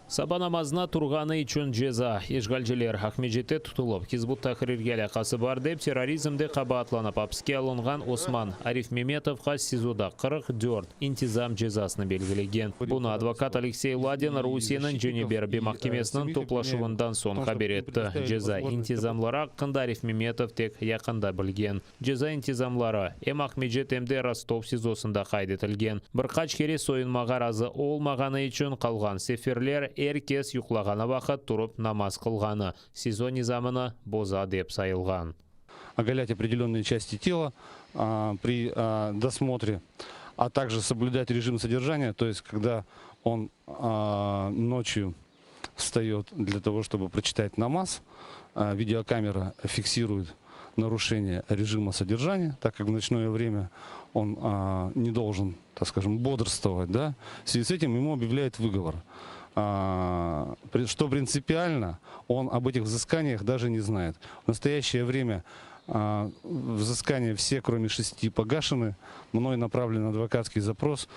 Saba namazına turğanı içün ceza. İşğalciler, Aqmescitte tutulıp, Hizb ut-Tahrirge alâqası bar dep, terrorizmde qabaatlanıp apiske alınğan Osman Arifmemetovğa SİZOda 44 intizam cezasını belgilegen. Bunı advokat Aleksey Ladin Rusiyeniñ Cenübiy arbiy mahkemesiniñ toplaşuvından soñ haber etti. Ceza intizamları aqqında Arifmemetov tek yaqında bilgen. Ceza intizamları em Aqmecit, em de Rostov SİZOsında qayd etilgen. Bir qaç kere soyunmağa razı olmağanı içün qalğan seferler er kes yuqlağanı vaqıt turıp namaz qılğanı, SİZO nizamını boza dep sayılğan. Ogolyat opredelennıye çasti tela pri dosmotre, a takje soblüdat rejim sodержания, to est kogda on noçyu vstayot dlâ togo, çtoby proçitat namaz, videokamera fiksiruet naruşeniye rejima sodержания, tak kak v noçnoye vremâ on ne doljen, tak skajem, bodrstvovat, da, v svyazi s etim emu obyavlyayut vıgovor, çto printsipialno, on ob etih vzıskaniyah daje ne znaet. V nastoyaşçeye vremâ Vzıskaniya vse, krome şesti, pogaşenı. Mnoy napravlen advokatskiy zapros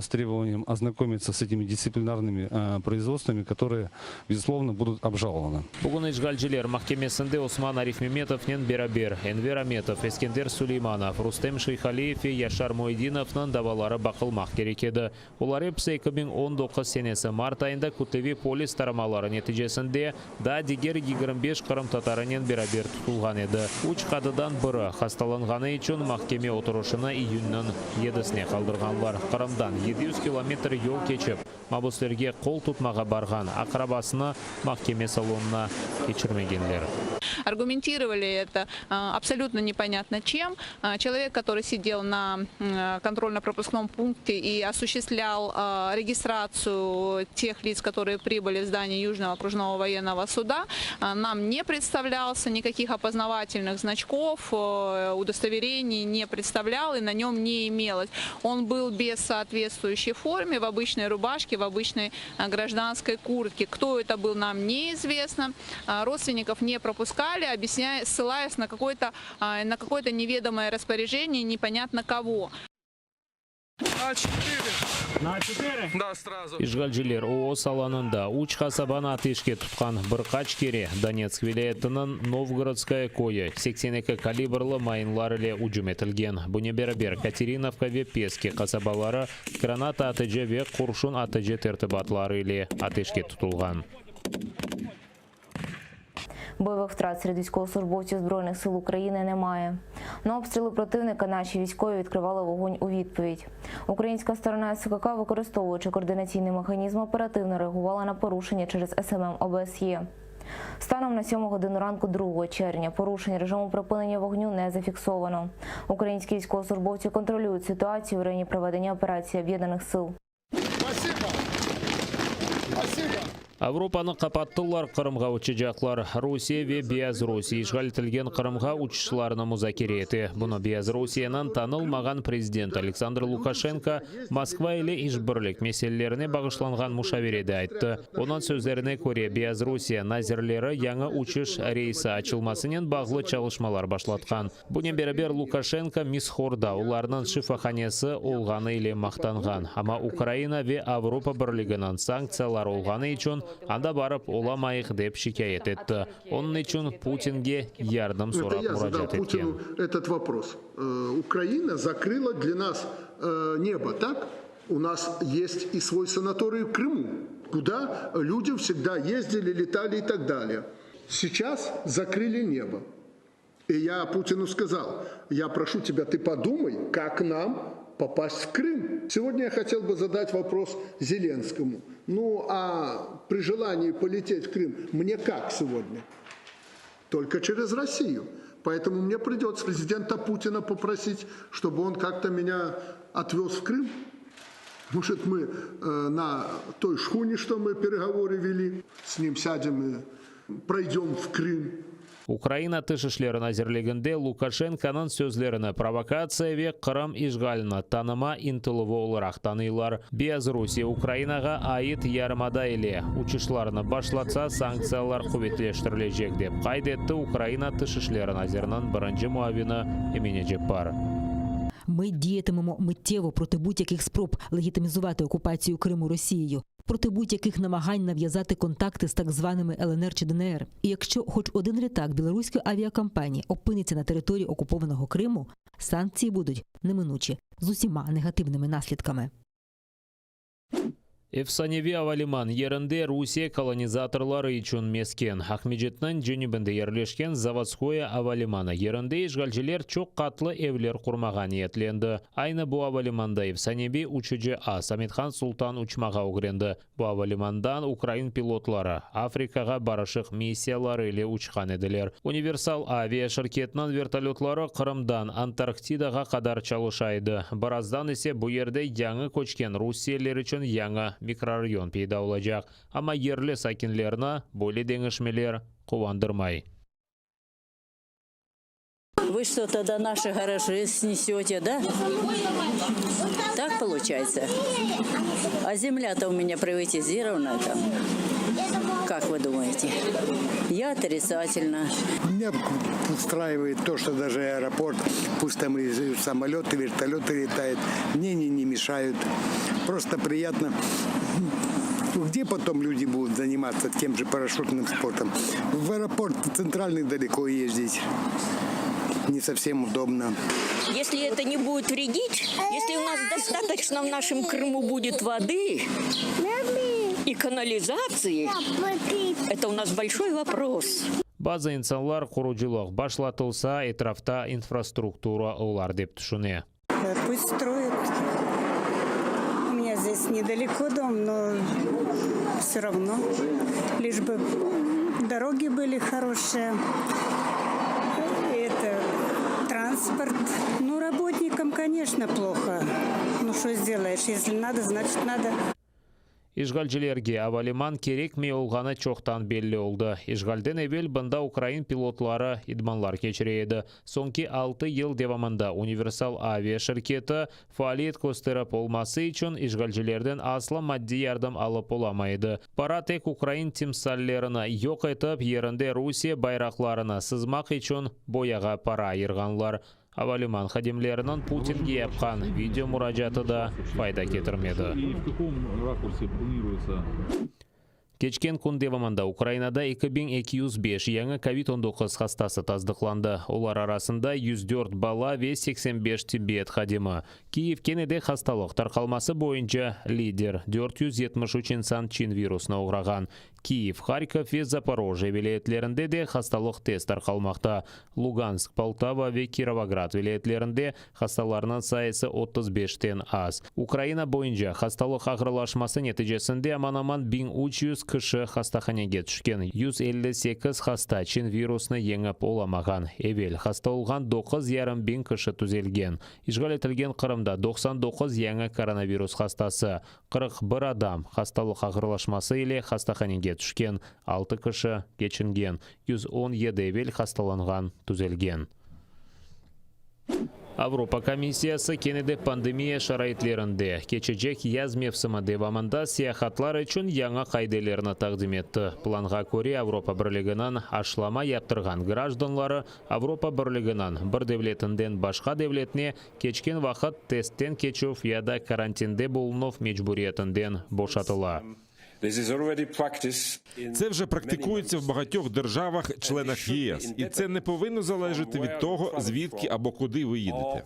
s trebovaniyem oznakomitsa s etimi distsiplinarnımi proizvodstvami, kotorıye, bezuslovno, budut obžalovanı. Bugün işğalciler mahkemesinde Osman Arifmemetovnen beraber Enver Ametov, Eskender Suleymanov, Rustem Şeyhaliyev ve Yaşar Muedinovnıñ davaları baqılmaq kerek edi. Olar episi 2019 senesi mart ayında kütleviy polis taramaları neticesinde daa diger 25 qırımtatarınen beraber tutulğan edi. Üç qadıdan biri hastalanğanı içün mahkeme oturışını iyünniñ yedisine qaldırğanlar. Qırımdan 700 kilometr yol keçip, mabüslerge qol tutmağa barğan aqrabasını mahkeme salonına keçirmegenler. Argumentirovali eto absolyutno neponâtno çem. Çelovek, kotorıy sidel na kontrolno-propusknom punkte i osushchestvlyal registratsiyu teh lits, kotorıye pribıli v zdaniye Yujnogo okrujnogo voyennogo suda, nam ne predstavlyalsâ, nikakih opoznavatelnyh znaçkov, udostovereniy ne predstavlyal i na nyom ne imelos. On byl bez sootvetstvuyuşçey forme, v obıçnoy rubaşke, v obıçnoy grajdanskoy kurtke. Kto eto byl, nam neizvestno. Rodstvennikov ne propuskali, obyasnyaya, ssılayas na kakoy-to, na kakoye-to nevedomoye rasporyajeniye neponâtno kogo. Na çetıre. Na çetıre? Da, srazu. İşğalciler OOS alanında üç qasabanı ateşke tutqan, bir qaç kere Donetsk vilâyetiniñ Novgorodskoye köyü 82 kalibrlı mayınlar ile ücüm etilgen. Bunen beraber, Katerinovka ve Peski qasabaları granata atıcı ve qurşun atıcı tertibatları ile ateşke tutulğan. Бойових втрат серед військовослужбовців Збройних сил України немає. На обстріли противника наші військові відкривали вогонь у відповідь. Українська сторона СКК, використовуючи координаційний механізм, оперативно реагувала на порушення через СММ ОБСЄ. Станом на 7 годину ранку 2 червня порушень режиму припинення вогню не зафіксовано. Українські військовослужбовці контролюють ситуацію в районі проведення операції Об'єднаних сил. Avropanı qapattılar, Qırımğa uçacaqlar. Rusiye ve Beyazrusiye işğal etilgen Qırımğa uçuşlarnı muzakere ete. Bunı Beyazrusiyeniñ tanılmağan prezidenti Aleksandr Lukaşenko Moskva ile işbirlik meselelerine bağışlanğan muşaverede ayttı. Onıñ sözlerine köre, Beyazrusiye nazirleri yañı uçuş reysi açılmasınen bağlı çalışmalar başlatqan. Bunen beraber Lukaşenko Mishorda olarnıñ şifahanesi olğanı ile maqtanğan, amma Ukraina ve Avropa Birliginiñ sanktsiyaları olğanı içün anda barıp olamayıq dep şikâyet etti. Onıñ içün Putinge yardım sorap muracaat etken. И я Путину сказал, я прошу тебя, ты подумай, как нам попасть в Крым. Сегодня я хотел бы задать вопрос Зеленскому. Ну, а при желании полететь в Крым, мне как сегодня? Только через Россию. Поэтому мне придется президента Путина попросить, чтобы он как-то меня отвез в Крым. Может, мы э, на той шхуне, что мы переговоры вели, с ним сядем и пройдем в Крым. Ukraina Tış işleri nazirliginde Lukaşenkonıñ sözlerini provokatsiya ve Qırım işğalini tanıma ıntıluvı olaraq tanıylar. Beyazrusiye Ukrainağa ait yarımada ile uçuşlarnı başlatsa, sanktsiyalar quvetleştirilecek, dep qayd etti Ukraina Tış işleri naziriniñ birinci muavini Emine Ceppar. Ми діятимемо миттєво проти будь-яких спроб легітимізувати окупацію Криму Росією. Проти будь-яких намагань нав'язати контакти з так званими ЛНР чи ДНР. І якщо хоч один літак білоруської авіакомпанії опиниться на території окупованого Криму, санкції будуть неминучі з усіма негативними наслідками. Efsaneviy avaliman yerinde Rusiye kolonizatorları içün mesken. Aqmescitniñ cenübinde yerleşken Zavodskoye avalimanı yerinde işğalciler çoq qatlı evler qurmağa niyetlendi. Aynı bu avalimanda efsaneviy uçucı as Amethan Sultan uçmağa ögrendi. Bu avalimandan ukrain pilotları Afrikağa barışıq missiyaları ile uçqan ediler. Universal Avia şirketiniñ vertolötları Qırımdan Antarktidağa qadar çalışa edi. Birazdan ise bu yerde yañı köçken rusiyeliler içün yañı mikrorayon peyda olacaq. Amma yerli sakinlerni böyle deñişmeler quvandırmay. Вы что тогда наши гаражи снесете, да? Так получается? А земля-то у меня приватизирована там. Как вы думаете? Я отрицательно. Меня устраивает то, что даже аэропорт, пусть там и самолеты, вертолеты летают, мне не, не мешают. Просто приятно. Где потом люди будут заниматься тем же парашютным спортом? В аэропорт центральный далеко ездить. Не совсем удобно. Если это не будет вредить, если у нас достаточно в нашем Крыму будет воды и канализации, это у нас большой вопрос. Bazı insanlar qurucılıq başlatılsa, etrafta infrastruktura olar dep tüşüne. Пусть строят. У меня здесь недалеко дом, но все равно. Лишь бы дороги были хорошие. Это транспорт. Ну, работникам, конечно, плохо. Ну, что сделаешь? Если надо, значит надо. İşğalcilerge avaliman kerekmey olğanı çoqtan belli oldı. İşğalden evel bunda ukrain pilotları idmanlar keçire edi. Soñki 6 yıl devamında Universal Avia şirketi faaliyet kösterip olması içün işğalcilerden asla maddiy yardım alıp olamay edi. Para tek ukrain timsallerini yoq etip yerinde Rusiye bayraqlarını sızmaq içün boyağa para ayırğanlar. Avaliman hadimleriniñ Putinge yapqan video muracaatı da fayda ketirmedi. И в каком ракурсе планируется Keçken kün devamında Ukrainada 2205 yañı COVID-19 hastası tasdıqlandı. Olar arasında 104 bala ve 85 tibbiyet hadimi. Kiyev kene de hastalıq tarqalması boyunca lider 473 insan Çin virusına oğrağan. Kiyev, Harkov ve Zaporojye vilâyetlerinde de hastalıq tez tarqalmaqta. Lugansk, Poltava ve Kirovograd vilâyetlerinde hastalarnıñ sayısı 35-ten az. Ukraina boyunca hastalıq ağırlaşması neticesinde aman-aman 1300 kişi hastahanege tüşken. 158 hasta Çin virusını yeñip olamağan. Evel hasta olğan 9,5 biñ kişi tüzelgen. İşğal etilgen Qırımda 99 yañı koronavirus hastası, 41 adam hastalıq ağırlaşması ile hastahanege tüşken, 6 kişi keçingen, 117 evel hastalanğan tüzelgen. Avropa komissiyası kene de pandemiya şaraitlerinde keçecek yaz mevsimi devamında seyahatlar içün yañı qaidelerni taqdim etti. Planğa köre Avropa Birliginiñ aşılama yaptırğan grajdanları Avropa Birliginiñ bir devletinden başqa devletine keçken vaqıt testten keçüv ya da karantinde bulunuv mecburiyetinden boşatıla. Це вже практикується в багатьох державах-членах ЄС, і це не повинно залежати від того, звідки або куди ви їдете.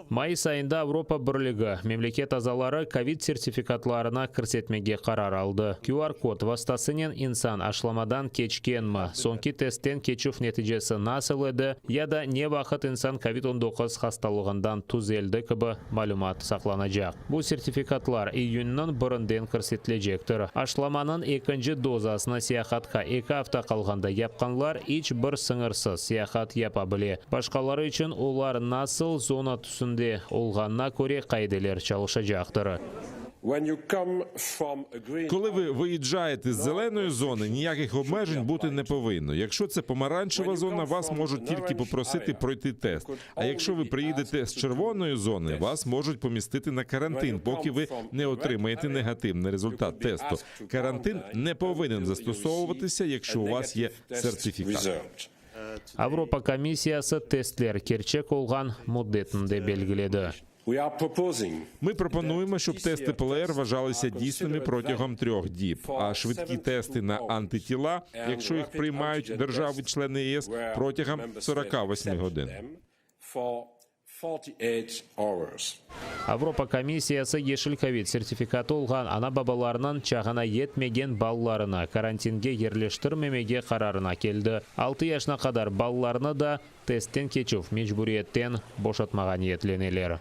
Mayıs ayında Avropa Birligi memleket azaları kovid sertifikatlarını kirsetmege qarar aldı. QR-kod vastasınen insan aşılamadan keçkenmi, soñki testten keçüv neticesi nasıl edi ya da ne vaqıt insan COVID-19 hastalığından tüzeldi kibi malümat saqlanacaq. Bu sertifikatlar iyünniñ birinden kirsetilecektir. Aşılamanıñ ekinci dozasını seyahatqa eki afta qalğanda yapqanlar iç bir sıñırsız seyahat yapa bile. Başqaları içün olar nasıl zona tüsünde olğanına köre qaideler çalışacaqtır. Коли ви виїжджаєте з зеленої зони, ніяких обмежень бути не повинно. Якщо це помаранчева зона, вас можуть тільки попросити пройти тест. А якщо ви приїдете з червоної зони, вас можуть помістити на карантин, поки ви не отримаєте негативний результат тесту. Карантин не повинен застосовуватися, якщо у вас є сертифікат. Avropa komissiyası testler kerçek olğan müddetini de belgiledi. Ми пропонуємо, щоб тести ПЛР вважалися дійсними протягом трьох діб, а швидкі тести на антитіла, якщо їх приймають держави-члени ЄС, протягом 48 годин. Avropa komissiyası yeşil kövid sertifikatı olğan ana-babalarnıñ çağına yetmegen balalarını karantinge yerleştirmemege qararına keldi. Altı yaşına qadar balalarnı da testten keçüv mecburiyetten boşatmağa niyetleneler.